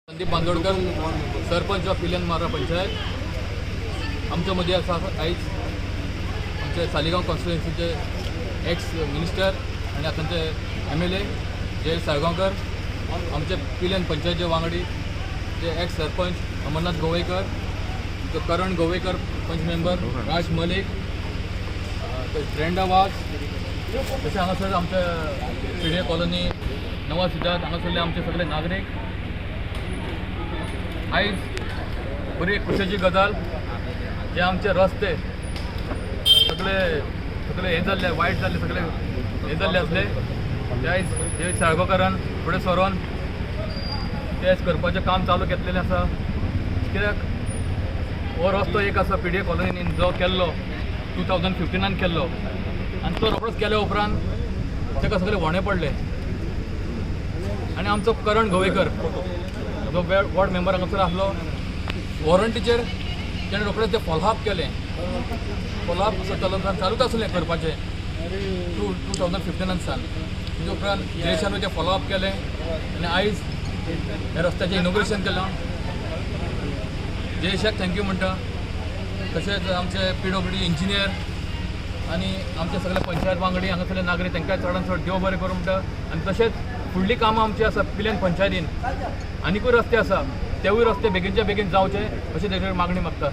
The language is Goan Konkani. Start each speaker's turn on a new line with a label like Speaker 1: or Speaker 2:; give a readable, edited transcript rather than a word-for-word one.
Speaker 1: संदीप बांदोडकर, सरपंच ऑफ पिलेन मारा पंचायत. आमच्या मदीं आसा आयज आमचे सालिगांव कॉन्स्टिट्युएन्सीचे एक्स मिनिस्टर आनी आतांचे एमएलए जयेश साळगांवकर, आमचे पिलेन पंचायतचे वांगडी जे एक्स सरपंच अमरनाथ गोवेकर, आमचो करण गोवेकर, पंच मेंबर राज मलिक, ब्रेंडा वाज, तशें हांगासर आमच्या पीडीए कॉलनी नवा सिद्धार्थ हांगासरले आमचे सगळे नागरीक. आयज बरी एक खुशेची गजाल, जे आमचे रस्ते सगळे सगळे हे जाल्ले, वायट जाल्ले, सगळे हे जाल्ले आसले, ते आयज हे साळगांवकारान फुडें सरोन ते आयज करपाचें काम चालू घेतलेलें आसा. कित्याक हो रस्तो एक आसा पीडीए कॉलनीन जो केल्लो, 2015नान केल्लो आनी तो रोखडोच केल्या उपरांत ताका सगळे व्होणे पडले. आनी आमचो करण गोवेकर जो वॉर्ड मेंबर हांगासर आसलो, वॉरंटीचेर तेणें रोखडेंच तें फॉलोअप केलें. फॉलोअप चालूच आसलें करपाचें 2015नान सावन. तेजे उपरांत जयेशानूय तें फॉलोअप केलें आनी आयज ह्या रस्त्याचें इनॉग्रेशन केलां. जयेशाक thank you म्हणटा. तशेंच आमचे पीडब्ल्यूडी इंजिनियर आनी आमचे सगळे पंचायत वांगडी, हांगासरले नागरीक, तांकां चडान चड देव बरें करूं म्हणटा. आनी तशेंच फुडलीं कामां आमची आसा पिलेन पंचायतीन, आनिकूय रस्ते आसा, तेवूय रस्ते बेगीनच्या बेगीन जावचे अशें तेजेर मागणी मागता.